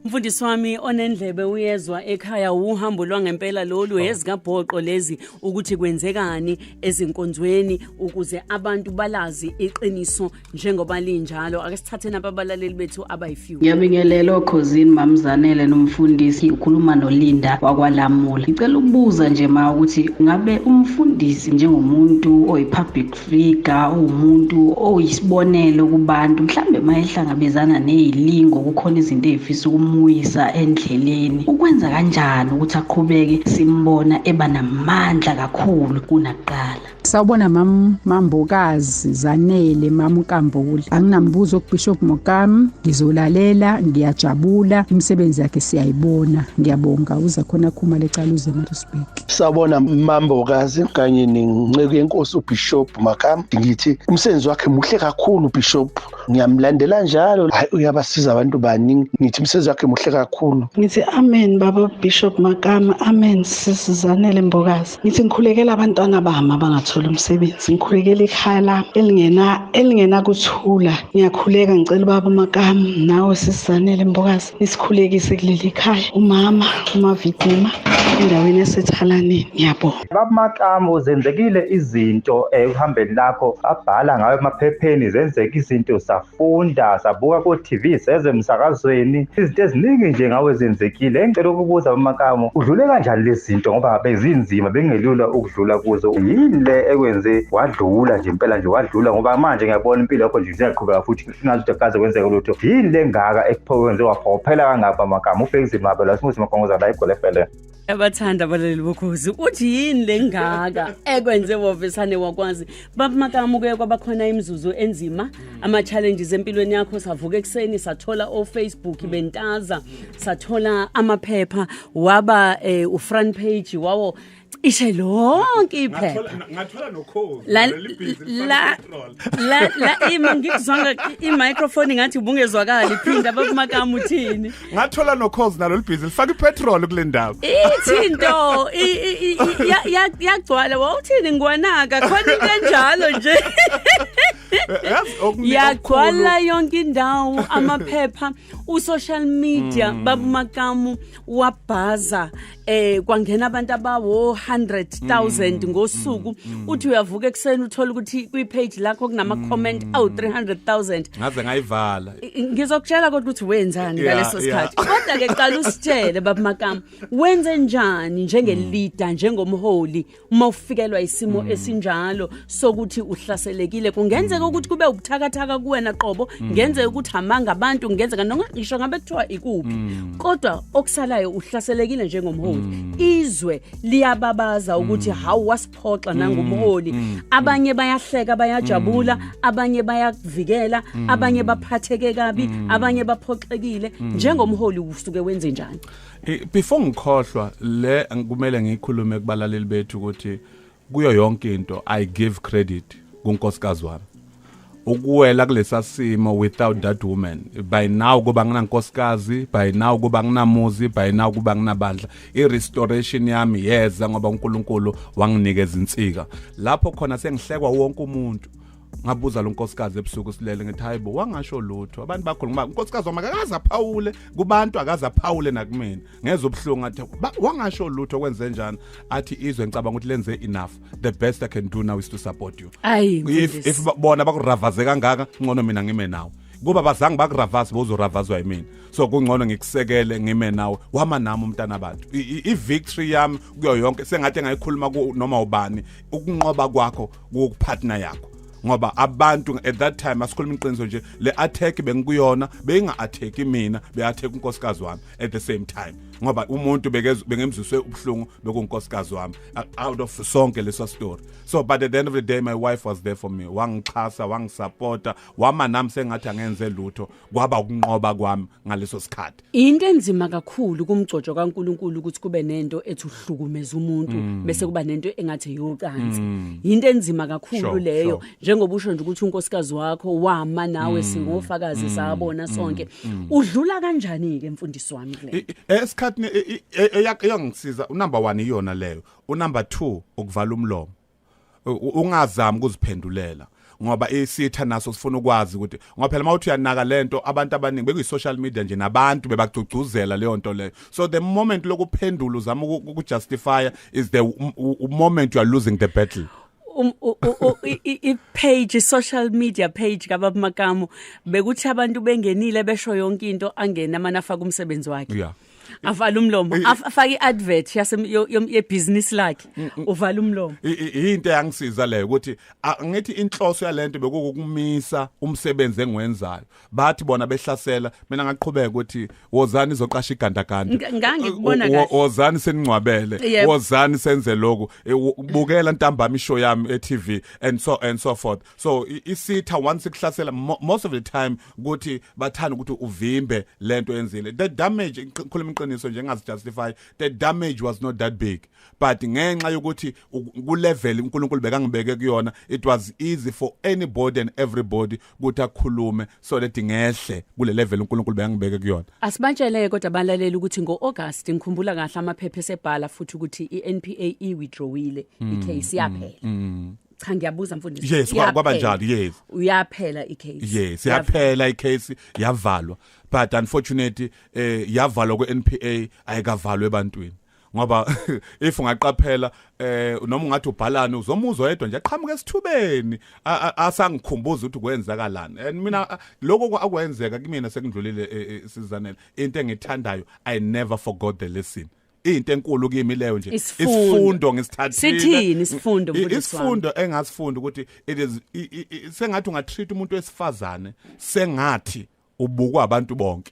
mfundisi wami, onendlebe uyezwa ekhaya. Uhambo lwangempela lolu, ezikabhoqo lezi, ukuthi kwenzekani ezinkonzweni ukuze abantu balazi iqiniso njengoba linjalo. Ake sithathe napa abalaleli bethu abayifew. Ngiyabingelela okhozini, Mamzanele nomfundisi. Ukhuluma noLinda wakwaLamula. Ngicela ukubuza nje ma ukuthi ngabe umfundisi njengomuntu oyi-public figure, uwumuntu oyisibonelo kubantu, mhlambe mayehlangabezana nezilingo, kukhona izinto ezifisa ukumuyisa endleleni, ukwenza kanjani ukuthi aqhubeke simbona eba namandla kakhulu kunakuqala? Sawubona mam Mambokazi Zanele, mam Nkambule. Anginambuzo kuBishop Mokam, ngizolalela, ngiyajabula, imisebenzi yakhe siyayibona. Ngiyabonga uza khona khuma lecala uze eMaritzburg. Sawubona Mambokazi kanye nenceku yenkosi uBishop Makam. Ngithi umsebenzi wakhe muhle kakhulu uBishop. Ngiyamlandela njalo. Hayi, uyabasiza abantu baningi. Ngithi umsebenzi wakhe yakhe muhle kakhulu. Ngithi amen baba Bishop Makama, amen sisi Zanele Mbokazi. Ngithi ngikhulekela abantwana bami abangathola umsebenzi, ngikhulekela ikhaya lami elingena kuthula. Ngiyakhuleka ngicela baba Makama nawe sisi Zanele Mbokazi nisikhulekise kuleli khaya, umama uMavidima endaweni yaseThalaneni. Ngiyabonga. Baba Makama, zenzekile izinto ekuhambeni lakho, abhala ngayo emaphepheni, zenzeka izinto, safunda, sabuka ku TV, seze emsakazweni, izinto eziningi nje ngawe zenzekile. Engicela ukubuza baba Makama, udlule kanjani lezi zinto ngoba bezinzima, bengelula ukudlula kuzo? Yini le ekwenze wadlula nje impela nje wadlula, ngoba manje ngiyabona impilo yakho nje isiyaqhubeka futhi singazi ukuthi kaze kwenzeka lutho. Yini le ngaka ekuphowenze waphophela kangaka baba Makama? Ubhekizima la simuzi Makongoza la iGoli FM. Abathanda abalaleli bokhozi, uthi yini lengaka ekwenze wovesane wakwazi? Baba Makama, kuye kwabakhona imizuzu enzima, ama challenges empilweni yakho. Savuka ekuseni sathola o Facebook bentaza, sathola amaphepha, waba u front page wawo ishe lonke iphepha. Ngathola nokhozi la la ima ngikuzwanga i-microphone ngathi ubungezwakali, phinda baba Makama uthini? Ngathola nokhozi nalo libhizi lifaka ipetrol kule ndawo. Ithi into yagcwala, wawuthini ngwanaka khona into enjalo nje. Yagcwala yonke indawo amaphepha, u-social media baba Makama wabhaza, kwangena abantu abawo 100,000 ngosuku. Uthi uyavuka ekuseni uthola ukuthi kwi-page lakho kunama comment awu 300,000. Ngaze ngayivala. Ngizokutshela kodwa ukuthi wenzani ngaleso sikhathi. Kodwa ke qala usitshele baba Makama, wenze njani njenge leader, njengomholi, uma ufikelwa isimo esinjalo sokuthi uhlaselekile? Kungenzeka ukuthi kube ubuthakathaka kuwena qobo, kungenzeka ukuthi amanga abantu, kungenzeka noma ngisho ngabe kuthiwa ikuphi, kodwa okusalayo uhlaselekile njengomholi. Izwe liyababaza ukuthi hawu wasiphoxa nangumholi. Abanye bayahleka bayajabula, abanye bayakuvikela, abanye baphatheke kabi, abanye baphoxekile. Njengomholi usuke wenze njani? Before ngikhohlwa le, kumele ngikhulume kubalaleli bethu ukuthi kuyo yonke into I give credit kunkosikazi wami. Ukuwela kulesa simo without that woman, by now kuba nginankosikazi, by now kuba nginamuzi, by now kuba nginabandla. I-restoration yami yeza ngoba uNkulunkulu wanginikeza insika lapho khona sengihlekwa wonke umuntu. Ngabuza lo nkosikazi ebusuku silele, ngithi hayibo, wangasho lutho, abantu bakhuluma unkosikazi wami akaze aphawule kubantu, akaze aphawule nakumina. Ngezwe ubuhlungu, ngathi wangasho lutho, kwenze njani? Athi izwe ngicabanga ukuthi lenze enough, the best I can do now is to support you. If bona bakuravaze kangaka, ngcono mina ngime nawe. Kuba bazange bakuravaze, bozoravazwa yimina, so kungcono ngikusekele ngime nawe. Wama nami umntana abantu. I-victory yami kuyo yonke sengathi engayikhuluma noma ubani, ukunqoba kwakho kukupartner yakho. Ngoba abantu at that time, asikhuluma iqiniso nje, le attack bengikuyona beyinga attack mina, beyattack unkosikazi wami at the same time, ngoba umuntu bengemziswe ubuhlungu bekunkosikazi wami out of sonke leso story. So but at the end of the day my wife was there for me, wangixhasa, wangisupporta, wama nami sengathi angenze lutho, kwaba ukunqoba kwami ngaleso sikhathi. Into enzima kakhulu kumgcotsho kaNkuluNkulu ukuthi kube nento ethi uhlukumeza umuntu bese kuba nento engathi yocansi. Into enzima kakhulu leyo, njengoba usho nje ukuthi unkosikazi wakho wama nawe, singofakazi sabona sonke. Udlula kanjani ke mfundisi wami kule esikhathini? Eyangisiza unumber 1 iyona leyo, unumber 2 ukuvala umlomo, ungazami ukuziphendulela, ngoba isitha naso sifuna ukwazi ukuthi, ngoba phela mawuthi uyanaka lento, abantu abaningi bekuyi social media nje nabantu bebagcugcuzela leyo nto leyo. So the moment lokuphendula uzama ukujustify is the moment you are losing the battle. I-page, social media page kaBaba Makama, bekuthi abantu bengenile besho yonke into, angena amana afaka umsebenzi wakhe. Avala umlomo, afake i-advert yebusiness lakhe, uvala umlomo. Into eyangisiza leyo ukuthi ngithi inhloso yalento bekukumisa umsebenzi engiwenzayo. Bathi bona behlasela, mina ngaqhubeka ukuthi wozani izoqasha igandaganda, ngangikubona kahle, wozani seningcwabele, wozani senze lokhu, bukela ntambama ishow yami e-TV and so and so forth. So isitha once ikuhlasela, most of the time ukuthi bathanda ukuthi uvimbe lento enzile, the damage. Khuluma iqiniso nje, ngazijustify, the damage was not that big, but ngenxa yokuthi ku level uNkulunkulu bekangibeke kuyona, it was easy for anybody and everybody ukuthi akhulume so that ngehle kule level uNkulunkulu bekangibeke kuyona. Asibatshele kodwa abalaleli ukuthi ngo-August, ngikhumbula kahle, amaphepha esebhala futhi ukuthi i-NPA i-withdrawile i-case, yaphela. Cha, ngiyabuza, mfundisi. Yes, kwaba Yaphela. njalo, yes. Uyaphela i-case? Yes, yaphela icase, yavalwa, but unfortunately yavalwa kweNPA, ayikavalwa ebantwini, ngoba if ungaqaphela noma ungathi ubhalani, uzomuzwa yedwa nje aqhamuka esithubeni asangikhumbuza ukuthi kwenzakalani. And mina lokho akwenzeka kumina sekundlulile. Sizanele, into engithandayo, I never forgot the lesson. Into enkulu kimi leyo nje. Isifundo. Isifundo ngisithathile. Sithini isifundo, mfundisi wami? Isifundo engasifunda ukuthi it is sengathi ungatreat umuntu wesifazane sengathi ubukwa abantu bonke,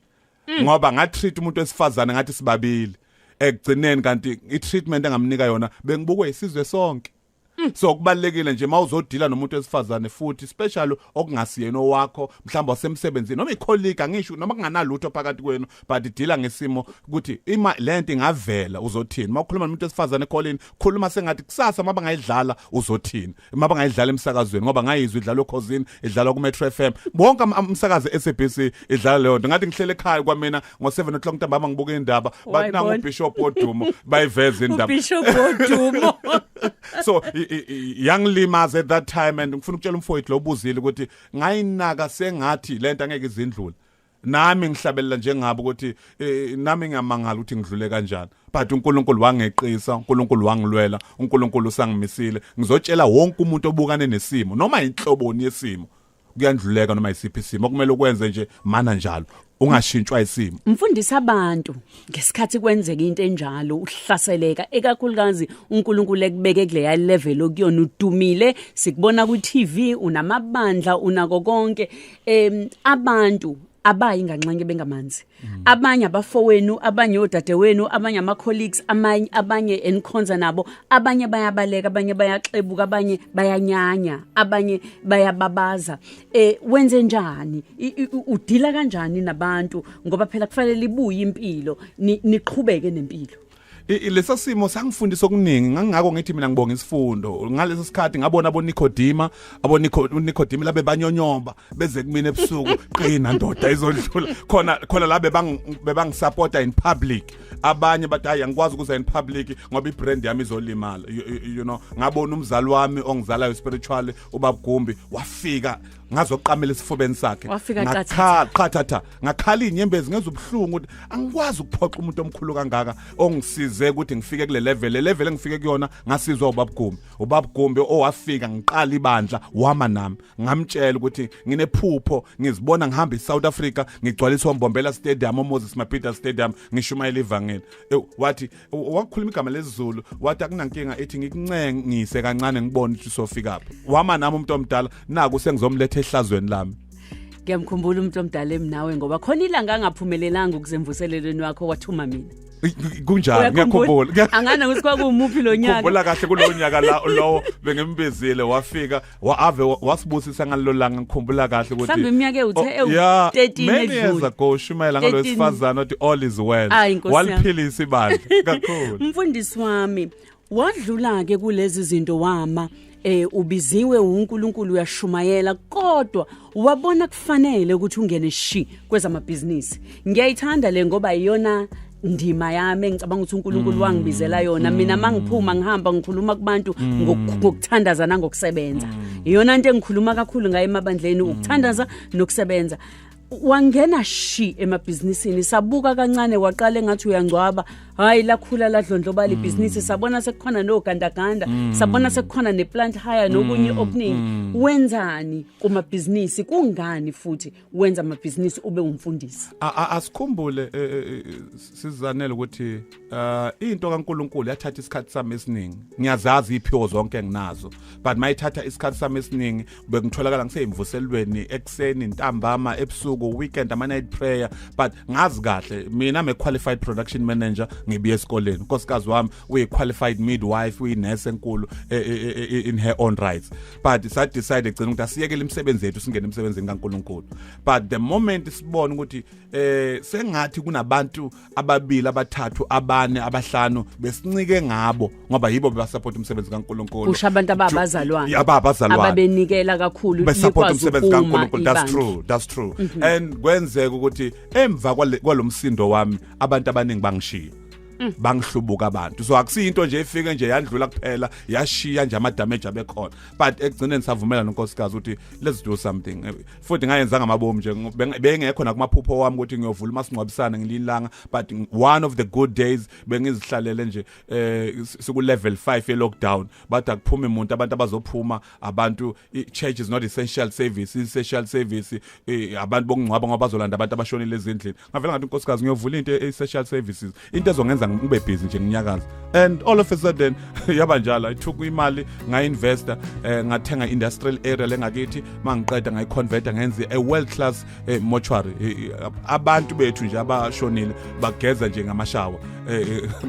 ngoba ngatreat umuntu wesifazane ngathi sibabili, ekugcineni kanti i-treatment engamnika yona bengibukwe isizwe sonke. So kubalekile nje mawuzodila nomuntu wesifazane, futhi special okungasiyena owakho, mhlawumbe wasemsebenzini noma icolleague, angisho noma kunganalutho phakathi kwenu, but deala ngesimo ukuthi ima lento ingavela uzothini. Mawukhuluma nomuntu wesifazane ecolleague, khuluma sengathi kusasa mabangayidlala uzothini, mabangayidlala emsakazweni, ngoba ngayizwa idlalwa okhozini, idlalwa ku Metro FM, bonke umsakazo SABC idlala leyo nto. Ngathi ngihlele ekhaya kwamina ngo7 o'clock ntambama ngibuka indaba, bathi nangu Wayibona. uBishop wodumo, bayiveza indaba. UBishop wodumo. So yangilimaza at that time, and ngifuna ukutshela umfowethu lo obuzile ukuthi ngayinaka sengathi lento angeke izindlule. Nami ngihlabelela njengabo ukuthi nami ngiyamangala ukuthi ngidlule kanjani, but uNkulunkulu wangeqisa, uNkulunkulu wangilwela, uNkulunkulu usangimisile. Ngizotshela wonke umuntu obukane nesimo noma inhloboni yesimo, kuyandluleka noma isiphi isimo. Okumele ukwenze nje, mana njalo, ungashintshwa isimo. Mfundisi, abantu ngesikhathi kwenzeka into enjalo, uhlaseleka, ekakhulukazi uNkulunkulu ekubeke kuleya level okuyona, udumile, sikubona ku TV, unamabandla, unako konke, abantu abayi nganxanye bengamanzi, abanye abafowenu, abanye odadewenu, abanye ama colleagues, abanye enikhonza nabo, abanye bayabaleka, abanye bayaxebuka, abanye bayanyanya, abanye bayababaza. Wenze njani? Udila kanjani nabantu, ngoba phela kufanele ibuye impilo, niqhubeke nempilo? Leso simo sangifundisa okuningi. Ngangako ngithi mina ngibonga isifundo. Ngaleso sikhathi ngabona aboNikodima, aboNikodima labe banyonyomba beze kumina ebusuku, "Qina ndoda, izodlula." Khona khona labe bebangisupporta in public, abanye bathi, "Hayi, angikwazi ukuza in public ngoba ibrand yami izolimala." Ngabona umzali wami ongizalayo spiritually, ubabugumbi, wafika ngazoqamela esifubeni sakhe. Wafika. Ngakhala qhathatha, ngakhala inyembezi, ngezwe ubuhlungu ukuthi angikwazi ukuphoxa umuntu omkhulu kangaka ongisize ukuthi ngifike kule level, le level engifike kuyona ngasizwa ubabugumbi. Ubabugumbi owafika ngiqala ibandla wama nami. Ngamtshela ukuthi nginephupho, ngizibona ngihamba eSouth Africa, ngigcwalisa oMbombela Stadium, oMoses Mabhida Stadium, ngishumayela ivangeli. Wathi, wakhuluma igama lesiZulu, wathi, "Akunankinga, ethi ngikuncengise kancane ngibone ukuthi usofika phi." Wama nami umuntu omdala, naku sengizomletha ehlazweni lami. Ngiyamkhumbula umuntu omdala emnawe, ngoba khona ilanga angaphumelelanga ukuzemvuselelweni wakho, wathuma mina. Kunjalo, ngiyakhumbula. Angana ukuthi kwakuwumuphi lo nyaka. Khumbula kahle, kulowo nyaka la lowo bengimbizile, wafika ave wasibusisa ngalelo langa. Ngikhumbula kahle ukuthi Mhlawumbe iminyaka ewuthe Oh, yeah, ewu-13 many years edlule. ago, shumayela ngalo 13. wesifazane wathi, "All is well." Ayi, Nkosi yami. Waliphilisa ibandla kakhulu. Mfundisi wami, wadlula ke kulezi zinto, wama ubiziwe uNkulunkulu, uyashumayela, kodwa wabona kufanele ukuthi ungene shi kwezamabhizinisi. Ngiyayithanda le ngoba iyona ndima yami engicabanga ukuthi uNkulunkulu wangibizela yona. Mina mangiphuma ngihamba ngikhuluma kubantu ngokuthandaza nangokusebenza. Iyona into engikhuluma kakhulu ngayo emabandleni, ukuthandaza nokusebenza. Wangena shi emabhizinisini, sabuka kancane, waqala engathi uyangcwaba, hayi, lakhula, ladlondlobala ibhizinisi, sabona sekukhona nogandaganda, sabona sekukhona neplant hire nokunye okuningi. Wenzani kumabhizinisi? Kungani futhi wenza amabhizinisi ube umfundisi? Asikhumbule, sizanele, ukuthi Into kaNkuluNkulu yathatha isikhathi sami esiningi. Ngiyazazi iphiwo zonke enginazo, but mayithatha isikhathi sami esiningi, bekungitholakala ngiseyimvuselweni ekuseni, ntambama, ebusuku, weekend, ama night prayer. But ngazi kahle mina, I'm a qualified production manager, ngibuye esikoleni. Unkosikazi wami uyi qualified midwife, uyi nurse enkulu in her own rights, but sa decide egcina ukuthi asiyekele imisebenzi yethu, singene emsebenzini kaNkuluNkulu. But the moment sibona ukuthi sengathi kunabantu ababili, abathathu, abane, abahlanu besincike ngabo, ngoba yibo bebasupport umsebenzi kaNkuluNkulu. Kusho abantu ababazalwane. Ababazalwane. Ababenikela kakhulu. Besupport likwazi umsebenzi ukuma kaNkuluNkulu, that's ibandla. true, that's true. And kwenzeka ukuthi emva kwalomsindo wami, abantu abaningi bangishiya, bangihlubuka abantu. So akusiyinto nje efike nje yandlula kuphela, yashiya nje ama damage abekhona, but ekugcineni savumela nonkosikazi ukuthi let's do something. Futhi ngayenza ngamabomu nje, bengekho nakumaphupho wami ukuthi ngiyovula umasingcwabisane ngelinye ilanga. But one of the good days bengizihlalele nje, siku level 5 ye lockdown, bathi akuphuma umuntu, abantu abazophuma abantu, church is not essential service, essential service abantu bokungcwaba, ngoba bazolanda abantu abashonile ezindlini. Ngavela ngathi, "Unkosikazi, ngiyovula into essential services, into ezongenza ngibe busy nje, nginyakaza." And all of a sudden yaba njalo. I took imali, ngayinvesta, ngathenga industrial area lengakithi. Mangiqeda ngayiconverta, ngenza a world class mortuary. Abantu bethu nje abashonile bageza nje ngamashawa,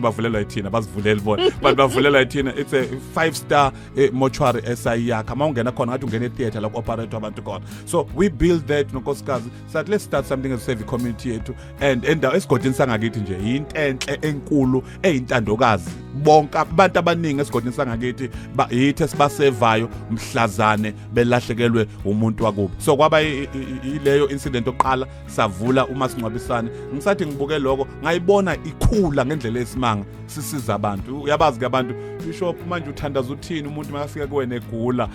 bavulelwa yithina, bazivuleli bona, but bavulelwa yithina. It's a five star mortuary esayiyakha. Mawungena khona ngathi ungena etheatre la ku-operate abantu khona. So we build that nonkosikazi, sathi let's start something as serve community yethu and endawo esigodini sangakithi nje. Yinto enhle enkulu eyintandokazi. Bonke abantu abaningi esigodini sangakithi yithi esibasevayo mhlazane belahlekelwe umuntu wakubo. So kwaba ileyo incident oqala savula umasingcwabisane. Ngisathi ngibuke lokho, ngayibona ikhula ngendlela esimanga, sisiza abantu. Uyabazi ke abantu, "Bishop, manje uthandaza uthini umuntu makafika kuwena egula?"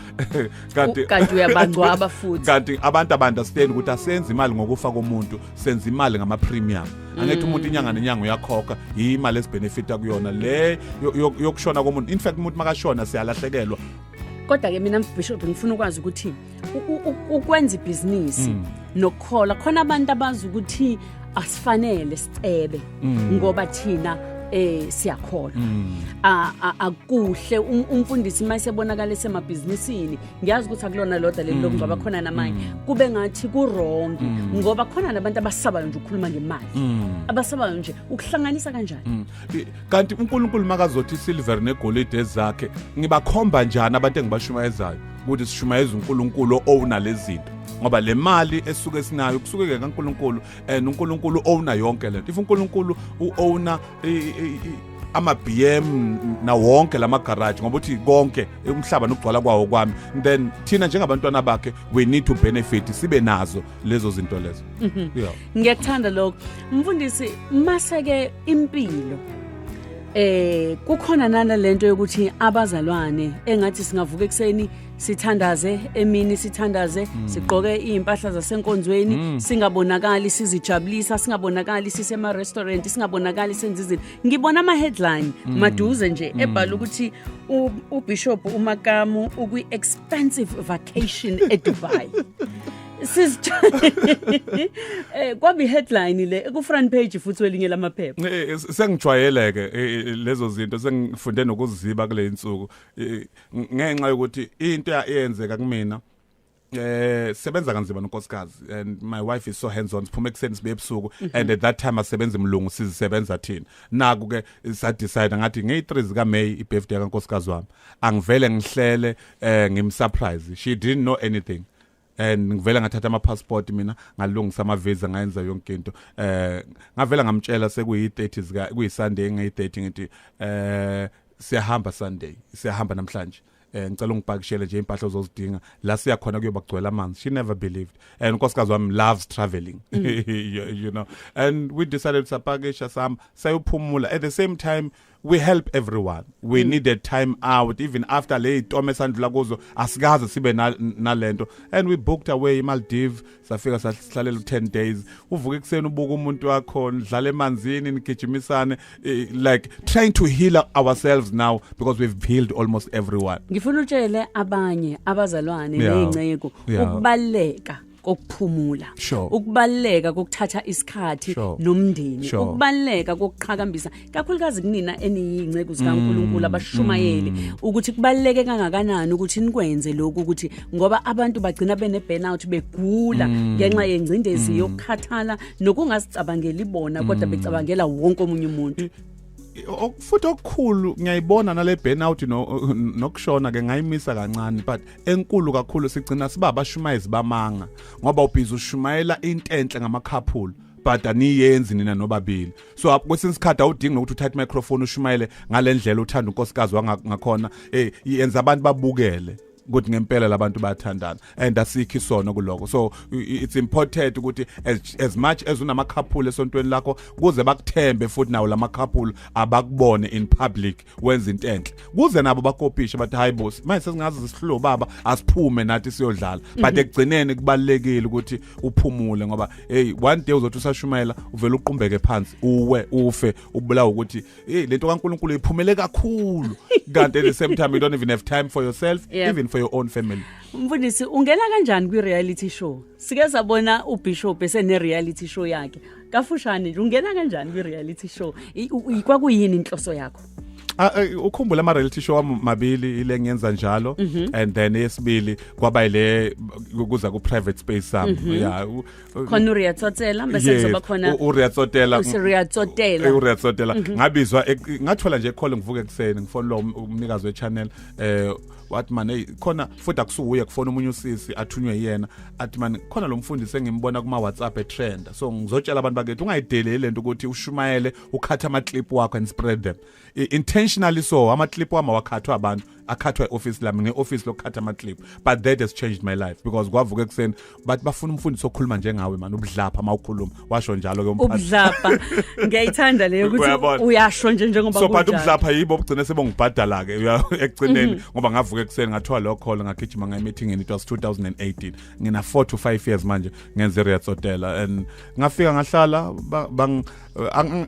Kanti kanti uyabangcwaba futhi. Kanti abantu abanderstand ukuthi asenze imali ngokufa komuntu, senza imali ngama premium. Angithi umuntu inyanga nenyanga uyakhokha, imali esibenefita kuyona le yokushona komuntu. In fact, umuntu makashona siyalahlekelwa. Kodwa ke mina, Bishop, ngifuna ukwazi ukuthi ukwenza ibhizinisi nokukhola khona, abantu abazi ukuthi asifanele sicebe ngoba thina siyakholwa. Akuhle umfundisi mayesebonakala esemabhizinisini. Ngiyazi ukuthi akulona lodwa leli lokungcwaba, khona namanye. Kube ngathi ku wrong ngoba khona nabantu abasabayo nje ukukhuluma ngemali, abasabayo nje ukuhlanganisa kanjani. Kanti uNkulunkulu makazothi silver negolide ezakhe, ngibakhomba njani abantu engibashumayezayo ukuthi sishumayeza uNkulunkulu owna lezi zinto? Ngoba le mali esuke sinayo kusuke ke kaNkulunkulu, and uNkulunkulu owna yonke lento. If uNkulunkulu uowna ama BM na wonke lama garage, ngoba uthi konke umhlaba nokugcwala kwawo kwami, then thina njengabantwana bakhe we need to benefit, sibe nazo lezo zinto lezo, yeah. Ngiyakuthanda lokho, mfundisi. Mase-ke impilo, kukhona nana lento yokuthi abazalwane engathi singavuka ekuseni sithandaze, emini sithandaze, sigqoke izimpahla zasenkonzweni, singabonakali sizijabulisa, singabonakali sisema restaurant, singabonakali senza izinto. Ngibona ama headline maduze nje ebhala ukuthi uBishop uMakamu ukwi expensive vacation eDubai. Kwabi headline le ku front page futhi welinye lamaphepha. Sengijwayeleke lezo zinto, sengifunde nokuziba kule insuku ngenxa yokuthi into eyenzeka kumina, sebenza kanzima nonkosikazi, and my wife is so hands on. Siphuma ekuseni sibe ebusuku, and at that time asebenza imlungu, sizisebenza thina. Naku ke sa decide ngathi ngey3 zika May, ibirthday kankosikazi wami, angivele ngihlele ngimsurprise. She didn't know anything, and ngivela ngathatha ama passport mina, ngalungisa ama visa, ngayenza yonke into. Ngavela ngamtshela sekuyi 30 zika, kuyi Sunday ngeyi30, ngithi siyahamba Sunday, siyahamba namhlanje, ngicela ungipakishele nje impahla ozozidinga, la siya khona kuyoba kugcwele amanzi. She never believed, and unkosikazi wami loves traveling, and we decided sapakisha sahamba sayophumula. At the same time we help everyone. We needed time out even after le itome esandlula kuzo, asikaze sibe nalento. And we booked away eMaldives, safika sahlalela u10 days. Uvuka ekuseni ubuka umuntu wakho, nidlala emanzini, nigijimisane, like trying to heal ourselves now because we've healed almost everyone. Ngifuna utshele abanye abazalwane ney'nceku ukubaluleka. Kokuphumula, ukubaluleka kokuthatha isikhathi nomndeni, ukubaluleka kokuqhakambisa kakhulukazi kunina eniyinceku zikaNkulunkulu, abashumayeli, ukuthi kubaluleke kangakanani ukuthi nikwenze lokhu, ukuthi ngoba abantu bagcina bene burnout, begula ngenxa yengcindezi yokukhathala nokungasicabangeli bona, kodwa becabangela wonke omunye umuntu. Futhi okukhulu ngiyayibona nale burnout no nokushona ke ngayimisa kancane, but enkulu kakhulu sigcina siba abashumayezi bamanga, ngoba ubhizi ushumayela into enhle ngama-couple, but aniyenzi nina nobabili. So kwesinye isikhathi awudingi nokuthi uthathe microphone ushumayele ngalendlela uthanda unkosikazi wangakhona. Yenza abantu babukele ukuthi ngempela labantu bayathandana, and asikho isono kuloko. So it's important ukuthi as much as unama couple esontweni lakho, kuze bakuthembe futhi nawo lama couple abakubone in public wenza into enhle, kuze nabo bakopishe bathi, "Hayi boss, manje sesingaze sihlo baba, asiphume nathi siyodlala." But ekugcineni kubalekile ukuthi uphumule, ngoba hey, one day uzothi usashumayela uvela uqumbeke phansi, uwe, ufe, ubulawa ukuthi hey, lento kaNkulunkulu iphumele kakhulu, kanti at the same time you don't even have time for yourself, even for your own family. Mfundisi, ungena kanjani kwi-reality show? Sike sabona ubishop esene-reality show yakhe. Kafushane nje, ungena kanjani kwi-reality show? Kwakuyini inhloso yakho? Ah, ukhumbula ama reality show wami mabili, ile ngiyenza njalo and then eyesibili kwaba ile kuza ku private space sami, yeah. Khona uRiyatsotela, bese kuzoba khona uRiyatsotela. uSiriyatsotela. uRiyatsotela ngabizwa, ngathola nje call, ngivuka ekuseni, ngifonelwa umnikazi we-channel, wathi man, hey, khona futhi akusuye, kufona omunye usisi athunywe yena, athi man, khona lo mfundisi engimbona kuma WhatsApp etrend, so ngizotshela abantu bakithi ungayideleli lento ukuthi ushumayele, ukhatha ama clip wakho and spread them. Intentionally so, ama clip wami awakhathwa abantu, akhathwa e-office lami, nge-office lokukhatha ama clip, but that has changed my life because kwavuka ekuseni but bafuna umfundisi okhuluma njengawe man, ubudlapha mawukhuluma, washo njalo ke umphathi. Ubudlapha, ngiyayithanda leyo ukuthi Uyabona. uyasho nje njengoba So but kunjalo. ubudlapha yibo obugcine sebongibhadala ke ekugcineni, ngoba ngavuka ekuseni ngathiwa lo call, ngagijima ngaya meeting. It was 2018, ngina 4 to 5 years manje ngenze Riyatsotela, and ngafika ngahlala,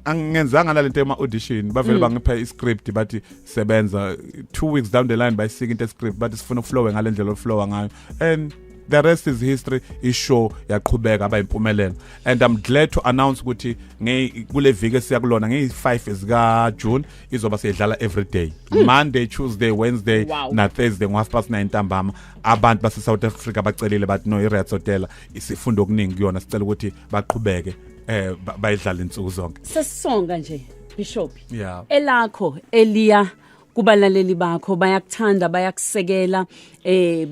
angenzanga nalento ema audition, bavele bangipha iscript, bathi sebenza. 2 weeks down the line bayisika into script, bathi sifuna uflow ngalendlela oflow ngayo, and the rest is history. Ishow yaqhubeka abayimpumelelo, and I'm glad to announce ukuthi kule viki esiya kulona ngeyi-5 zika June izoba seyidlala every day, Monday, Tuesday, Wednesday na Thursday ngo-9:30 ntambama. Abantu base South Africa bacelile, bathi no, iRiyatsotela isifundo okuningi kuyona, sicela ukuthi baqhubeke bayidlale insuku zonke. Sesisonga nje, Bishop, Yeah. elakho eliya kubalaleli bakho, bayakuthanda, bayakusekela,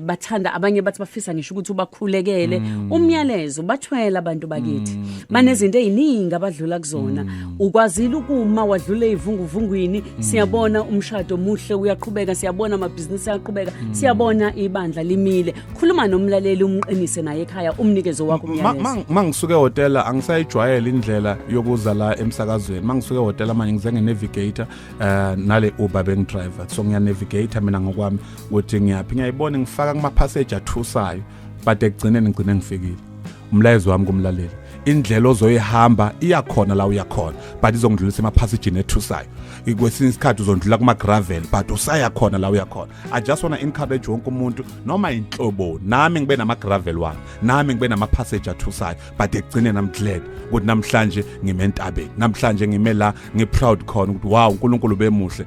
bathanda, abanye bathi bafisa ngisho ukuthi ubakhulekele. Umyalezo bathwele abantu bakithi, banezinto eziningi abadlula kuzona. Ukwazile ukuma wadlula ezivunguvungwini. Siyabona umshado muhle uyaqhubeka, siyabona amabhizinisi ayaqhubeka, siyabona ibandla limile. Khuluma nomlaleli, umqinise naye ekhaya, umnikezo wakho umyalezo. Mangisuke ehhotela, angisayijwayele indlela yokuza la emsakazweni. Mangisuke ehhotela manje ngize nge-navigator, nale Uber bengidriver, so ngiya-navigate mina ngokwami ukuthi ngiyaphi. Ngiyayibona ngifaka kuma passage athusayo, but ekugcineni ngigcine ngifikile. Umlayezo wami kumlaleli, indlela ozoyihamba iyakhona la uyakhona, but izongidlulisa emaphasejini ethusayo. Kwesinye isikhathi uzondlula kuma-gravel, but usaya khona la uyakhona. I just wanna encourage wonke umuntu noma inhlobo, nami ngibe nama-gravel wami, nami ngibe nama-passage athusayo, but ekugcineni I'm glad ukuthi namhlanje ngime entabeni, namhlanje ngime la ngi-proud khona ukuthi wow, uNkulunkulu bemuhle.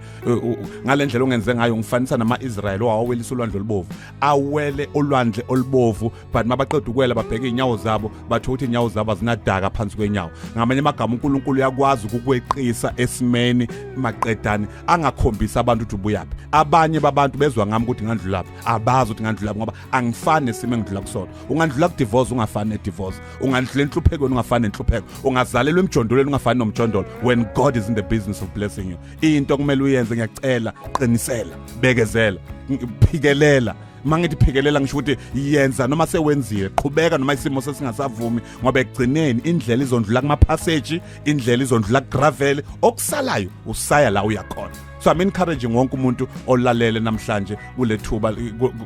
Ngale ndlela ongenze ngayo, ngifanisa nama-Israyeli owawelisa ulwandle olubovu. Awele olwandle olubovu, but mabaqeda ukwela babheke iy'nyawo zabo, batho ukuthi iy'nyawo zabo azinadaka phansi kwenyawo. Ngamanye amagama, uNkulunkulu uyakwazi ukukweqisa esimeni maqedane angakhombisi abantu ukuthi ubuyaphi. Abanye babantu bezwa ngami ukuthi ngandlulaphi, abazi ukuthi ngandlulaphi, ngoba angifani nesimo engidlula kusona. Ungandlula ku-divorce, ungafani ne-divorce. Ungandlula enhluphekweni, ungafani nenhlupheko. Ungazalelwa emjondolweni, ungafani nomjondolo. When God is in the business of blessing you, into kumele uyenze, ngiyacela, qinisela, bekezela, phikelela. Mangithi phikelela, ngisho ukuthi yenza noma sewenzile, qhubeka noma isimo sesingasavumi, ngoba ekugcineni indlela izondlula kuma passage, indlela izondlula ku gravel, okusalayo usaya la uyakhona. So I'm encouraging wonke umuntu olalele namhlanje kule thuba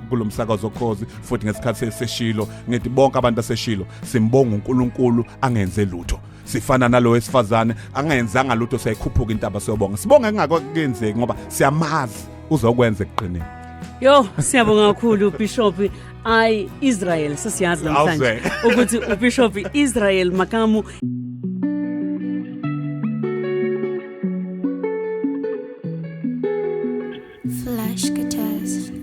kulomsakazo Khozi, futhi ngesikhathi seshilo, ngithi bonke abantu baseshilo simbonga uNkulunkulu angenze lutho. Sifana nalo wesifazane angenzanga lutho, siyayikhuphuka intaba siyobonga, sibonge kungakenzeki ngoba siyamazi uzokwenza ekugcineni. Yo, siyabonga kakhulu Bishop I Israel, sesiyazi namhlanje Awuzwe. ukuthi uBishop Israel Makamu. Flash guitars.